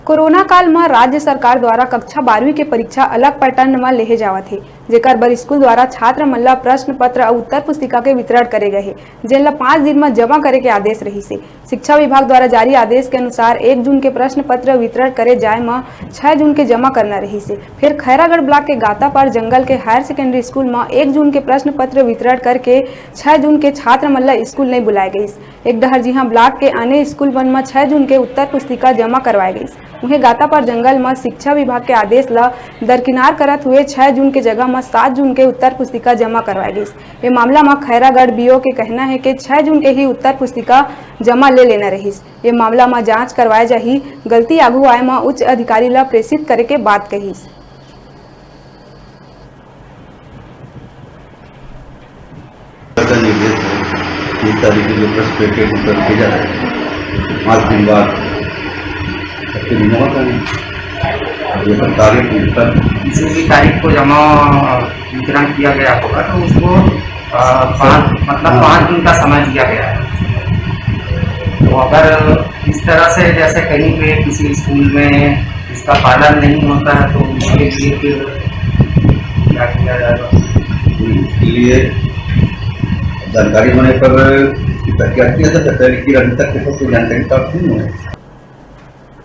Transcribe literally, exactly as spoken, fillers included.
Corona काल म राज्य सरकार द्वारा कक्षा बारहवीं के परीक्षा अलग पैटर्न म लेहे जावत हे, जेकर बर स्कूल द्वारा छात्र मन ल प्रश्न पत्र अउ उत्तर पुस्तिका के वितरण करे गए हे, जेन ल पाँच दिन म जमा करे के आदेश रहिस हे। शिक्षा विभाग द्वारा जारी आदेश के अनुसार एक जून के प्रश्न पत्र वितरण करे जाए म छह जून के जमा करना रहिस हे। फिर खैरागढ़ ब्लॉक के गातापार जंगल के हायर सेकेंडरी स्कूल म एक जून के प्रश्न पत्र वितरण करके छह जून के छात्र मन ल स्कूल नइ बुलाए गइस। एक डहर जिहां ब्लॉक के आने स्कूल मन म छह जून के उत्तर पुस्तिका जमा करवाए गइस, उहें गातापार जंगल म शिक्षा विभाग के आदेश ल दरकिनार करत हुए छह जून के जगह म सात जून के उत्तर पुस्तिका जमा करवाए गइस। ये मामला म खैरागढ़ बीओ के कहना हे कि छह जून के ही उत्तर पुस्तिका जमा ले लेना रहिस। ये मामला म जांच करवाए जाही, गलती आगू आए म उच्च अधिकारी ल प्रेषित करे के बात कहिस। का निर्देश है, तीस तारीख को जो प्रश्न पेपर उत्तर भेजा है, उसके पाँच दिन बाद सबके जमा करें। और ये सब तारीख उत्तर किसी भी तारीख को जमा वितरण किया गया होगा, तो उसको, अ, पाँच, मतलब, हाँ। पाँच दिन का समय दिया गया है। तो अगर इस तरह से, जैसे कहीं पे किसी स्कूल में इसका पालन नहीं होता है, तो उसके लिए फिर क्या किया जाएगा? इसके लिए जानकारी होने पर इसकी प्रक्रिया किया जा सकता है, लेकिन अभी तक तो कोई जानकारी प्राप्त नहीं हुआ है।